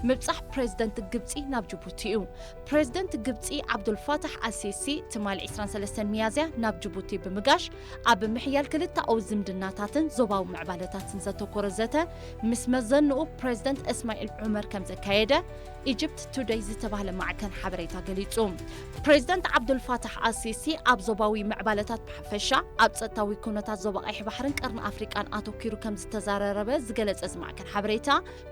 ምብጻሕ ፕሬዝደንት ግብጺ ናብ ጅቡቲ እዩ። ፕሬዝደንት ግብጺ ዓብዱልፋታሕ ኣልሲሲ ትማሊ ዕስራን ሰለስተን ሚያዝያ ናብ ጅቡቲ ብምጋሽ፣ ኣብ ምሕያል ክልተኣዊ ዝምድናታትን ዞባዊ ምዕባለታትን ዘተኮረ ዘተ ምስ መዘንኡ ፕሬዝደንት እስማኤል ዑመር ከም ዘካየደ ኢጅፕት ቱደይ ዝተባህለ ማዕከን ሓበሬታ ገሊጹ። ፕሬዝደንት ዓብዱልፋታሕ ኣልሲሲ ኣብ ዞባዊ ምዕባለታት ብሓፈሻ፣ ኣብ ጸጥታዊ ኩነታት ዞባ ቀይሕ ባሕርን ቀርኒ ኣፍሪቃን ኣተኲሩ ከም ዝተዛረረበ ዝገለጸ እዚ ማዕከን ሓበሬታ፣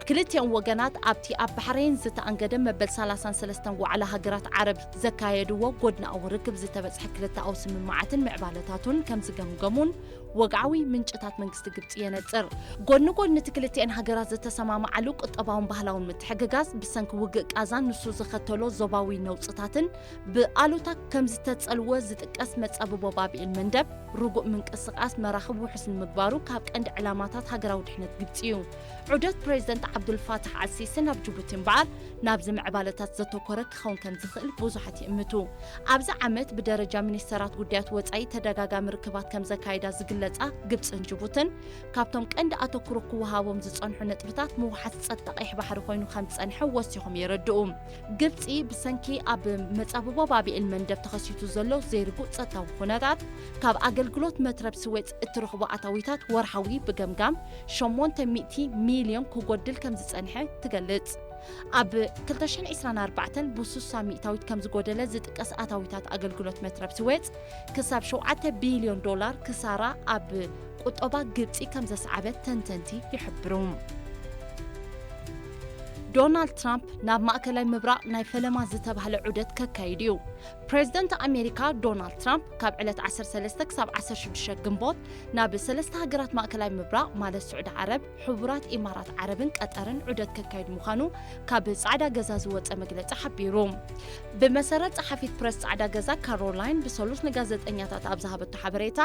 ክልቲኦም ወገናት ኣብቲ ኣብ ባሕሬን ዝተኣንገደ መበል ሰላሳን ሰለስተን ዋዕላ ሃገራት ዓረብ ዘካየድዎ ጎድናዊ ርክብ ዝተበጽሐ ክልተኣዊ ስምምዓትን ምዕባለታቱን ከም ዝገምገሙን ወግዓዊ ምንጭታት መንግስቲ ግብጺ የነጽር። ጎኒ ጎኒ እቲ ክልቲኤን ሃገራት ዝተሰማማዓሉ ቁጠባውን ባህላውን ምትሕግጋዝ፣ ብሰንኪ ውግእ ቃዛን ንሱ ዘኸተሎ ዞባዊ ነውጽታትን ብኣሉታ ከም ዝተጸልወ ዝጥቀስ መጻብቦ ባብኤል መንደብ፣ ርጉእ ምንቅስቓስ መራኽብ ውሑስ ንምግባሩ ካብ ቀንዲ ዕላማታት ሃገራዊ ድሕነት ግብጺ እዩ። ዑደት ፕሬዝደንት ዓብዱልፋታሕ ኣልሲሲ ናብ ጅቡቲ እምበኣር፣ ናብዚ ምዕባለታት ዘተኮረ ክኸውን ከም ዝኽእል ብዙሓት ይእምቱ። ኣብዚ ዓመት ብደረጃ ሚኒስተራት ጉዳያት ወጻኢ ተደጋጋሚ ርክባት ከም ዘካየዳ ዝግለጻ ግብጽን ጅቡትን፣ ካብቶም ቀንዲ ኣተኩሮ ክወሃቦም ዝጸንሑ ነጥብታት ምውሓስ ጸጥታ ቀይሕ ባሕሪ ኮይኑ ከም ዝጸንሐ ወሲኾም የረድኡ። ግብጺ ብሰንኪ ኣብ መጻብቦ ባብኤል መንደብ ተኸሲቱ ዘሎ ዘይርጉእ ጸጥታዊ ኩነታት፣ ካብ ኣገልግሎት መትረብ ስዌጽ እትረኽቦ ኣታዊታት ወርሓዊ ብገምጋም ሸሞንተ ሚእቲ ሚልዮን ክጎድል ከም ዝጸንሐ ትገልጽ። ኣብ ክልተ ሽሕን ዕስራን ኣርባዕተን ብስሳ ሚእታዊት ከም ዝጎደለ ዝጥቀስ ኣታዊታት ኣገልግሎት መትረብ ስዌጽ፣ ክሳብ ሸውዓተ ቢልዮን ዶላር ክሳራ ኣብ ቁጠባ ግብጺ ከም ዘስዓበ ተንተንቲ ይሕብሩ። ዶናልድ ትራምፕ ናብ ማእከላይ ምብራቕ ናይ ፈለማ ዝተባህለ ዑደት ከካይድ እዩ። ፕሬዝደንት ኣሜሪካ ዶናልድ ትራምፕ ካብ ዕለት ዓሰርተ ሰለስተ ክሳብ ዓሰርተ ሽዱሽተ ግንቦት ናብ ሰለስተ ሃገራት ማእከላይ ምብራቕ፣ ማለት ስዑዲ ዓረብ፣ ሕቡራት ኢማራት ዓረብን ቀጠርን ዑደት ከካይድ ምዃኑ ካብ ጻዕዳ ገዛ ዝወጸ መግለጺ ሓቢሩ። ብመሰረት ጸሓፊት ፕረስ ጻዕዳ ገዛ ካሮላይን ብሰሉስ ንጋዜጠኛታት ኣብ ዝሃበቶ ሓበሬታ፣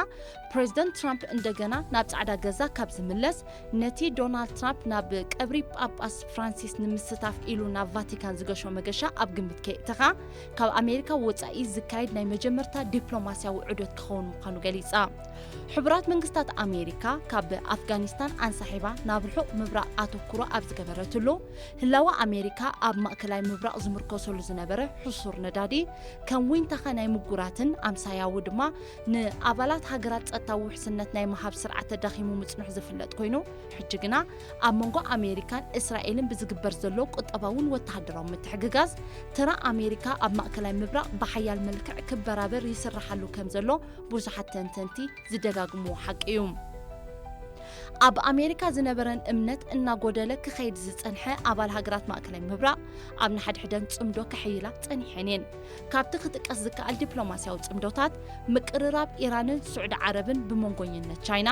ፕሬዝደንት ትራምፕ እንደገና ናብ ጻዕዳ ገዛ ካብ ዝምለስ፣ ነቲ ዶናልድ ትራምፕ ናብ ቀብሪ ጳጳስ ፍራንሲስ ንምስታፍ ኢሉ ናብ ቫቲካን ዝገሾ መገሻ ኣብ ግምት ከየእተኻ፣ ካብ ኣሜሪካ ወጻኢ ዝካየድ ናይ መጀመርታ ዲፕሎማስያዊ ዑደት ክኸውን ምዃኑ ገሊጻ። ሕቡራት መንግስታት ኣሜሪካ ካብ ኣፍጋኒስታን ኣንሳሒባ ናብ ርሑቕ ምብራቕ ኣተኩሮ ኣብ ዝገበረትሉ፣ ህላወ ኣሜሪካ ኣብ ማእከላይ ምብራቕ ዝምርኮሰሉ ዝነበረ ሕሱር ነዳዲ ከም ዊንታኻ ናይ ምጉራትን ኣምሳያዊ ድማ ንኣባላት ሃገራት ጸጥታዊ ውሕስነት ናይ ምሃብ ስርዓት ተዳኺሙ ምጽንሑ ዝፍለጥ ኮይኑ፣ ሕጂ ግና ኣብ መንጎ ኣሜሪካን እስራኤልን ብዝግበር ዘሎ ቁጠባውን ወተሃደራዊ ምትሕግጋዝ፣ ተራ ኣሜሪካ ኣብ ማእከላይ ምብራቕ ብሓያል መልክዕ ክበራበር ይስራሓሉ ከም ዘሎ ብዙሓት ተንተንቲ ዝደጋግምዎ ሓቂ እዩ። ኣብ ኣሜሪካ ዝነበረን እምነት እናጎደለ ክኸይድ ዝጸንሐ ኣባል ሃገራት ማእከላይ ምብራቕ፣ ኣብ ንሓድሕደን ጽምዶ ክሕይላ ጸኒሐን እየን። ካብቲ ክጥቀስ ዝከኣል ዲፕሎማስያዊ ጽምዶታት፣ ምቅርራብ ኢራንን ስዑዲ ዓረብን ብመንጎኝነት ቻይና፣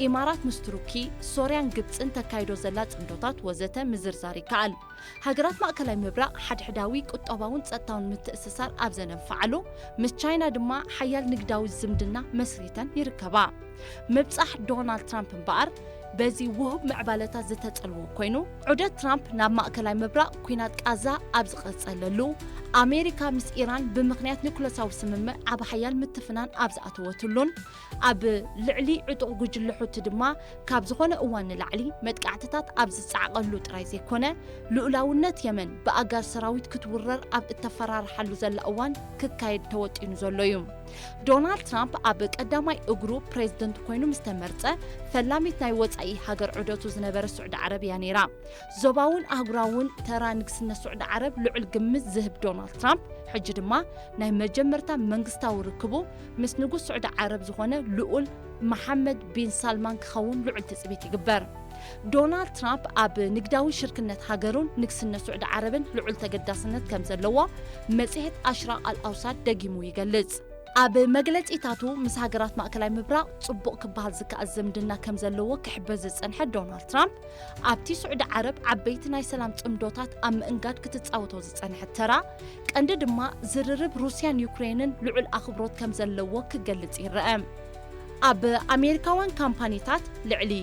ኢማራት ምስ ቱርኪ፣ ሶርያን ግብጽን ተካይዶ ዘላ ጽምዶታት ወዘተ ምዝርዛር ይከኣል። ሃገራት ማእከላይ ምብራቕ ሓድሕዳዊ ቁጠባውን ጸጥታውን ምትእስሳር ኣብ ዘነንፈዓሉ፣ ምስ ቻይና ድማ ሓያል ንግዳዊ ዝምድና መስሪተን ይርከባ። ምብጻሕ ዶናልድ ትራምፕ እምበኣር በዚ ውሁብ ምዕባለታት ዝተጸልዎ ኮይኑ፣ ዑደት ትራምፕ ናብ ማእከላይ ምብራቕ፣ ኲናት ቃዛ ኣብ ዝቐጸለሉ፣ ኣሜሪካ ምስ ኢራን ብምኽንያት ኒኩለሳዊ ስምምዕ ዓቢ ሓያል ምትፍናን ኣብ ዝኣተወትሉን፣ ኣብ ልዕሊ ዕጡቕ ጉጅለ ሑቲ ድማ ካብ ዝኾነ እዋን ንላዕሊ መጥቃዕትታት ኣብ ዝጸዓቐሉ ጥራይ ዘይኮነ፣ ልኡላውነት የመን ብኣጋር ሰራዊት ክትውረር ኣብ እተፈራርሓሉ ዘላ እዋን ክካየድ ተወጢኑ ዘሎ እዩ። ዶናልድ ትራምፕ ኣብ ቀዳማይ እግሩ ፕሬዝደንት ኮይኑ ምስ ተመርጸ፣ ፈላሚት ናይ ወጻኢ ሃገር ዑደቱ ዝነበረ ስዑዲ ዓረብ እያ ነይራ። ዞባውን ኣህጉራውን ተራ ንግስነት ስዑዲ ዓረብ ልዑል ግምት ዝህብ ዶናልድ ትራምፕ፣ ሕጂ ድማ ናይ መጀመርታ መንግስታዊ ርክቡ ምስ ንጉስ ስዑዲ ዓረብ ዝኾነ ልኡል መሓመድ ቢን ሳልማን ክኸውን ልዑል ትጽቢት ይግበር። ዶናልድ ትራምፕ ኣብ ንግዳዊ ሽርክነት ሃገሩን ንግስነት ስዑዲ ዓረብን ልዑል ተገዳስነት ከም ዘለዎ መጽሔት ኣሽራቕ ኣል ኣውሳድ ደጊሙ ይገልጽ። ኣብ መግለጺታቱ፣ ምስ ሃገራት ማእከላይ ምብራቕ ጽቡቕ ክበሃል ዝከኣል ዝምድና ከም ዘለዎ ክሕብር ዝጸንሐ ዶናልድ ትራምፕ፣ ኣብቲ ስዑዲ ዓረብ ዓበይቲ ናይ ሰላም ጽምዶታት ኣብ ምእንጋድ ክትጻወቶ ዝጸንሐት ተራ፣ ቀንዲ ድማ ዝርርብ ሩስያን ዩክሬንን ልዑል ኣኽብሮት ከም ዘለዎ ክገልጽ ይረአ። ኣብ ኣሜሪካውያን ካምፓኒታት ልዕሊ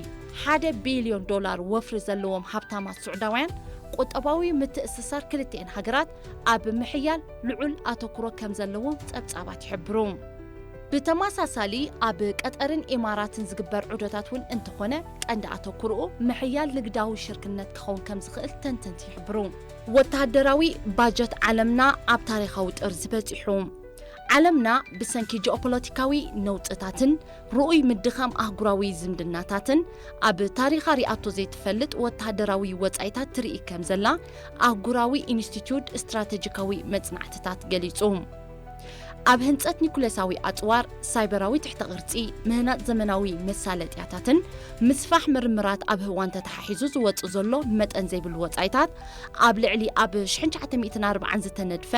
ሓደ ቢልዮን ዶላር ወፍሪ ዘለዎም ሃብታማት ስዑዳውያን፣ ቁጠባዊ ምትእስሳር ክልቲኤን ሃገራት ኣብ ምሕያል ልዑል ኣተኩሮ ከም ዘለዎም ጸብጻባት ይሕብሩ። ብተመሳሳሊ ኣብ ቀጠርን ኢማራትን ዝግበር ዑደታት እውን እንተኾነ ቀንዲ ኣተኩርኡ ምሕያል ንግዳዊ ሽርክነት ክኸውን ከም ዝኽእል ተንተንቲ ይሕብሩ። ወተሃደራዊ ባጀት ዓለምና ኣብ ታሪኻዊ ጥርዚ በጺሑ። ዓለምና ብሰንኪ ጂኦፖለቲካዊ ነውጽታትን ርኡይ ምድኻም ኣህጉራዊ ዝምድናታትን ኣብ ታሪኻ ሪኣቶ ዘይትፈልጥ ወተሃደራዊ ወጻኢታት ትርኢ ከም ዘላ ኣህጉራዊ ኢንስቲትዩት ስትራተጂካዊ መጽናዕትታት ገሊጹ። ኣብ ህንጸት ኒኩሌሳዊ ኣጽዋር፣ ሳይበራዊ ትሕተ ቅርጺ፣ ምህናጽ ዘመናዊ መሳለጥያታትን ምስፋሕ ምርምራት ኣብ ህዋን ተተሓሒዙ ዝወጽእ ዘሎ መጠን ዘይብሉ ወጻኢታት ኣብ ልዕሊ ኣብ ሽሕን ትሽዓተ ሚእትን ኣርባዓን ዝተነድፈ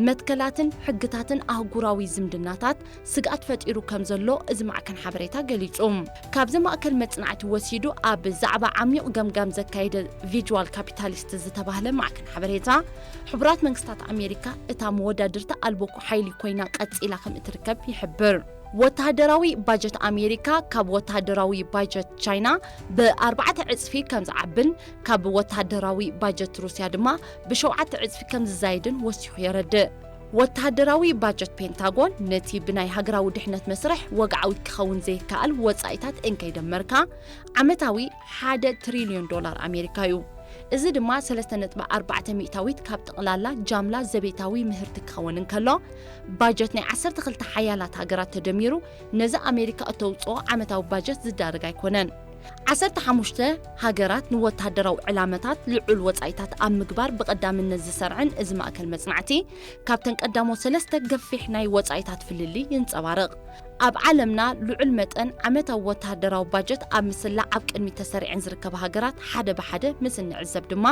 መትከላትን ሕግታትን ኣህጉራዊ ዝምድናታት ስግኣት ፈጢሩ ከም ዘሎ እዚ ማዕከን ሓበሬታ ገሊጹ። ካብዚ ማእከል መጽናዕቲ ወሲዱ ኣብ ዛዕባ ዓሚቕ ገምጋም ዘካየደ ቪጅዋል ካፒታሊስት ዝተባህለ ማዕከን ሓበሬታ፣ ሕቡራት መንግስታት ኣሜሪካ እታ መወዳድርቲ ኣልቦ ሓይሊ ኮይና ቀጺላ ከም እትርከብ ይሕብር። ወተሃደራዊ ባጀት ኣሜሪካ ካብ ወተሃደራዊ ባጀት ቻይና ብኣርባዕተ ዕጽፊ ከም ዝዓብን ካብ ወተሃደራዊ ባጀት ሩስያ ድማ ብሸውዓተ ዕጽፊ ከም ዝዛየድን ወሲኹ የረድእ። ወተሃደራዊ ባጀት ፔንታጎን ነቲ ብናይ ሃገራዊ ድሕነት መስርሕ ወግዓዊ ክኸውን ዘይከኣል ወጻኢታት እንከይደመርካ ዓመታዊ ሓደ ትሪልዮን ዶላር ኣሜሪካ እዩ። እዚ ድማ ሰለስተ ነጥቢ ኣርባዕተ ሚእታዊት ካብ ጠቕላላ ጃምላ ዘቤታዊ ምህርቲ ክኸውን እንከሎ፣ ባጀት ናይ ዓሰርተ ክልተ ሓያላት ሃገራት ተደሚሩ ነዚ ኣሜሪካ እተውጽኦ ዓመታዊ ባጀት ዝዳረግ ኣይኮነን። ዓሰርተ ሓሙሽተ ሃገራት ንወተሃደራዊ ዕላማታት ልዑል ወጻኢታት ኣብ ምግባር ብቐዳምነት ዝሰርዐን እዚ ማእከል መጽናዕቲ፣ ካብተን ቀዳሞት ሰለስተ ገፊሕ ናይ ወጻኢታት ፍልልይ ይንጸባረቕ። ኣብ ዓለምና ልዑል መጠን ዓመታዊ ወተሃደራዊ ባጀት ኣብ ምስላዕ ኣብ ቅድሚት ተሰሪዐን ዝርከባ ሃገራት ሓደ ብሓደ ምስ እንዕዘብ ድማ፣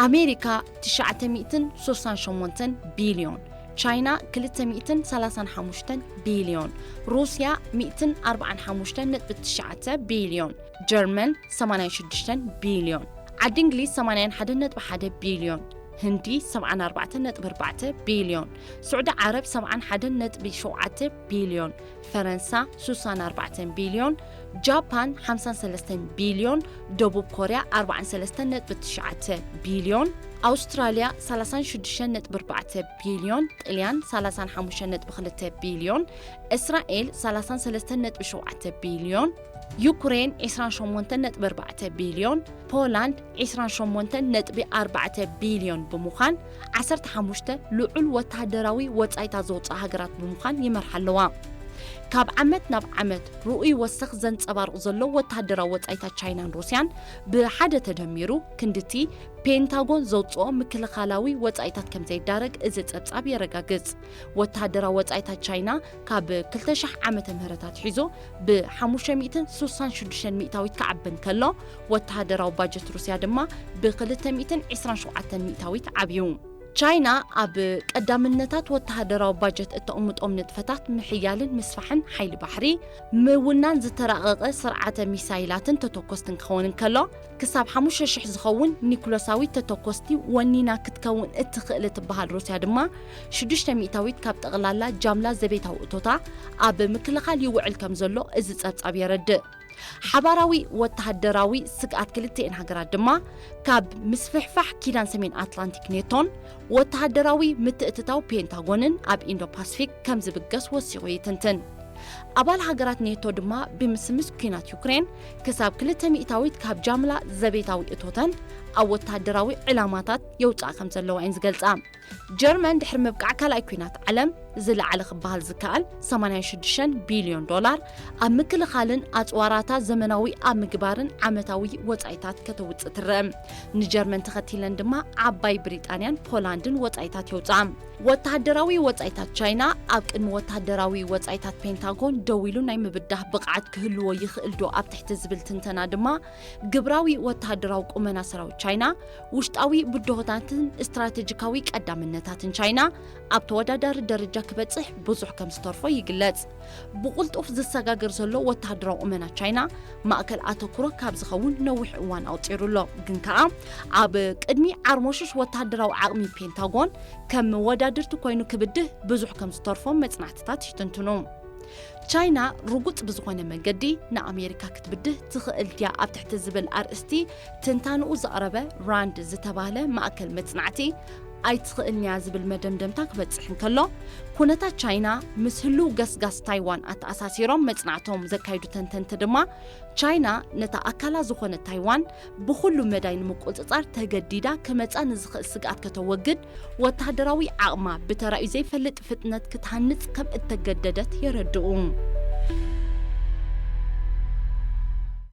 ኣሜሪካ ትሽዓተ ሚእትን ስሳን ሸሞንተን ቢልዮን፣ ቻይና ክልተ ሚእትን ሰላሳን ሓሙሽተን ቢልዮን፣ ሩስያ ሚእትን ኣርባዓን ሓሙሽተን ነጥቢ ትሽዓተ ቢልዮን፣ ጀርመን ሰማንያን ሽዱሽተን ቢልዮን፣ ዓዲ እንግሊዝ ሰማንያን ሓደን ነጥቢ ሓደ ቢልዮን፣ ህንዲ ሰብዓን ኣርባዕተን ነጥቢ ኣርባዕተ ቢልዮን፣ ስዑዲ ዓረብ ሰብዓን ሓደን ነጥቢ ሸውዓተ ቢልዮን፣ ፈረንሳ ስሳን ኣርባዕተን ቢልዮን፣ ጃፓን ሓምሳን ሰለስተን ቢልዮን፣ ደቡብ ኮርያ ኣርባዓን ሰለስተን ነጥቢ ትሽዓተ ቢልዮን፣ ኣውስትራልያ ሰላሳን ሽዱሽተን ነጥቢ ኣርባዕተ ቢልዮን፣ ጥልያን ሰላሳን ሓሙሽተን ነጥቢ ክልተ ቢልዮን፣ እስራኤል ሰላሳን ሰለስተን ነጥቢ ሸውዓተ ቢልዮን፣ ዩክሬን ዕስራን ሸሞንተን ነጥቢ ኣርባዕተ ቢልዮን፣ ፖላንድ ዕስራን ሸሞንተን ነጥቢ ኣርባዕተ ቢልዮን ብምዃን ዓሰርተ ሓሙሽተ ልዑል ወተሃደራዊ ወጻኢታት ዘውጽኣ ሃገራት ብምዃን ይመርሓ ኣለዋ። ካብ ዓመት ናብ ዓመት ርኡይ ወሰኽ ዘንጸባርቕ ዘሎ ወተሃደራዊ ወጻኢታት ቻይናን ሩስያን ብሓደ ተደሚሩ ክንድቲ ፔንታጎን ዘውጽኦ ምክልኻላዊ ወጻኢታት ከም ዘይዳረግ እዚ ጸብጻብ የረጋግጽ። ወተሃደራዊ ወጻኢታት ቻይና ካብ ክልተ ሺሕ ዓመተ ምህረት ኣትሒዙ ብ ሓሙሽተ ሚእትን ስሳን ሽዱሽተን ሚእታዊት ክዓቢ እንከሎ፣ ወተሃደራዊ ባጀት ሩስያ ድማ ብ ክልተ ሚእትን ዕስራን ሸውዓተን ሚእታዊት ዓብዩ። ቻይና ኣብ ቀዳምነታት ወተሃደራዊ ባጀት እተቕምጦም ንጥፈታት ምሕያልን ምስፋሕን ሓይሊ ባሕሪ፣ ምውናን ዝተራቐቐ ስርዓተ ሚሳይላትን ተተኮስትን ክኸውን እንከሎ፣ ክሳብ ሓሙሽተ ሽሕ ዝኸውን ኒኩለሳዊ ተተኮስቲ ወኒና ክትከውን እትኽእል እትበሃል ሩስያ ድማ ሽዱሽተ ሚእታዊት ካብ ጠቕላላ ጃምላ ዘቤታዊ እቶታ ኣብ ምክልኻል ይውዕል ከም ዘሎ እዚ ጸብጻብ የረድእ። ሓባራዊ ወተሃደራዊ ስግኣት ክልቲኤን ሃገራት ድማ ካብ ምስፍሕፋሕ ኪዳን ሰሜን ኣትላንቲክ ኔቶን ወተሃደራዊ ምትእትታው ፔንታጎንን ኣብ ኢንዶ ፓስፊክ ከም ዝብገስ ወሲኹ ይትንትን። ኣባል ሃገራት ኔቶ ድማ ብምስምስ ኲናት ዩክሬን ክሳብ ክልተ ሚእታዊት ካብ ጃምላ ዘቤታዊ እቶተን ኣብ ወተሃደራዊ ዕላማታት የውፅኣ ከም ዘለዋ እየን ዝገልፃ። ጀርመን ድሕሪ ምብቃዕ ካልኣይ ኲናት ዓለም ዝለዓለ ክበሃል ዝከኣል ሰማንያን ሽዱሽተን ቢልዮን ዶላር ኣብ ምክልኻልን ኣፅዋራታ ዘመናዊ ኣብ ምግባርን ዓመታዊ ወፃኢታት ከተውፅእ ትረአ። ንጀርመን ተኸቲለን ድማ ዓባይ ብሪጣንያን ፖላንድን ወፃኢታት የውፅኣ። ወተሃደራዊ ወጻኢታት ቻይና ኣብ ቅድሚ ወተሃደራዊ ወጻኢታት ፔንታጎን ደው ኢሉ ናይ ምብዳህ ብቕዓት ክህልዎ ይኽእል ዶ ኣብ ትሕቲ ዝብል ትንተና ድማ፣ ግብራዊ ወተሃደራዊ ቁመና ሰራዊት ቻይና፣ ውሽጣዊ ብድሆታትን ስትራተጂካዊ ቀዳምነታትን ቻይና ኣብ ተወዳዳሪ ደረጃ ክበጽሕ ብዙሕ ከም ዝተርፎ ይግለጽ። ብቕልጡፍ ዝሰጋገር ዘሎ ወተሃደራዊ ቁመና ቻይና ማእከል ኣተኩሮ ካብ ዝኸውን ነዊሕ እዋን ኣቑጺሩ ኣሎ። ግን ከኣ ኣብ ቅድሚ ዓርሞሽሽ ወተሃደራዊ ዓቕሚ ፔንታጎን ከም መወዳድርቲ ኮይኑ ክብድህ ብዙሕ ከም ዝተርፎ መጽናዕትታት ይትንትኑ። ቻይና ርጉጽ ብዝኾነ መንገዲ ንኣሜሪካ ክትብድህ ትኽእል ድያ ኣብ ትሕቲ ዝብል ኣርእስቲ ትንታንኡ ዘቕረበ ራንድ ዝተባህለ ማእከል መጽናዕቲ፣ ኣይትኽእልን'ያ ዝብል መደምደምታ ክበጽሕ እንከሎ፣ ኩነታት ቻይና ምስ ህሉው ገስጋስ ታይዋን ኣተኣሳሲሮም መጽናዕቶም ዘካይዱ ተንተንቲ ድማ፣ ቻይና ነታ ኣካላ ዝኾነት ታይዋን ብኹሉ መዳይ ንምቁጽጻር ተገዲዳ ክመጻ ንዝኽእል ስግኣት ከተወግድ፣ ወተሃደራዊ ዓቕማ ብተራእዩ ዘይፈልጥ ፍጥነት ክትሃንጽ ከም እተገደደት የረድኡ።